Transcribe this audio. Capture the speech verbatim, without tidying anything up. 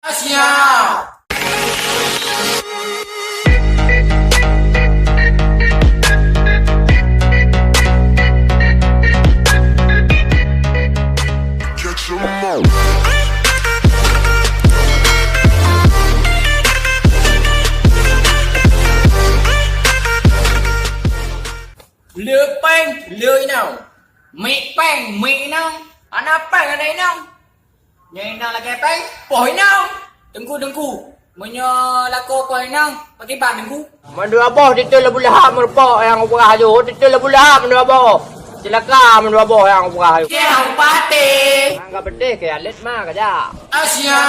Siap. Le péng, le inong. Miek péng, miek inong. Hana péng, hana inong. Nyang inong lagèe péng, poh inong. Teungku, teungku. Meunyoe lakoe poh inong, pakriban teungku? Mandua boh teuteul Abu Lahab meurumpok nyang ubrah laju. Teuteul Abu Lahab mandua boh. Ceulaka mandua boh nyang ubrah laju. Siap, Bupati. Nyang ka beuteh keu alet ma kaja. Asia.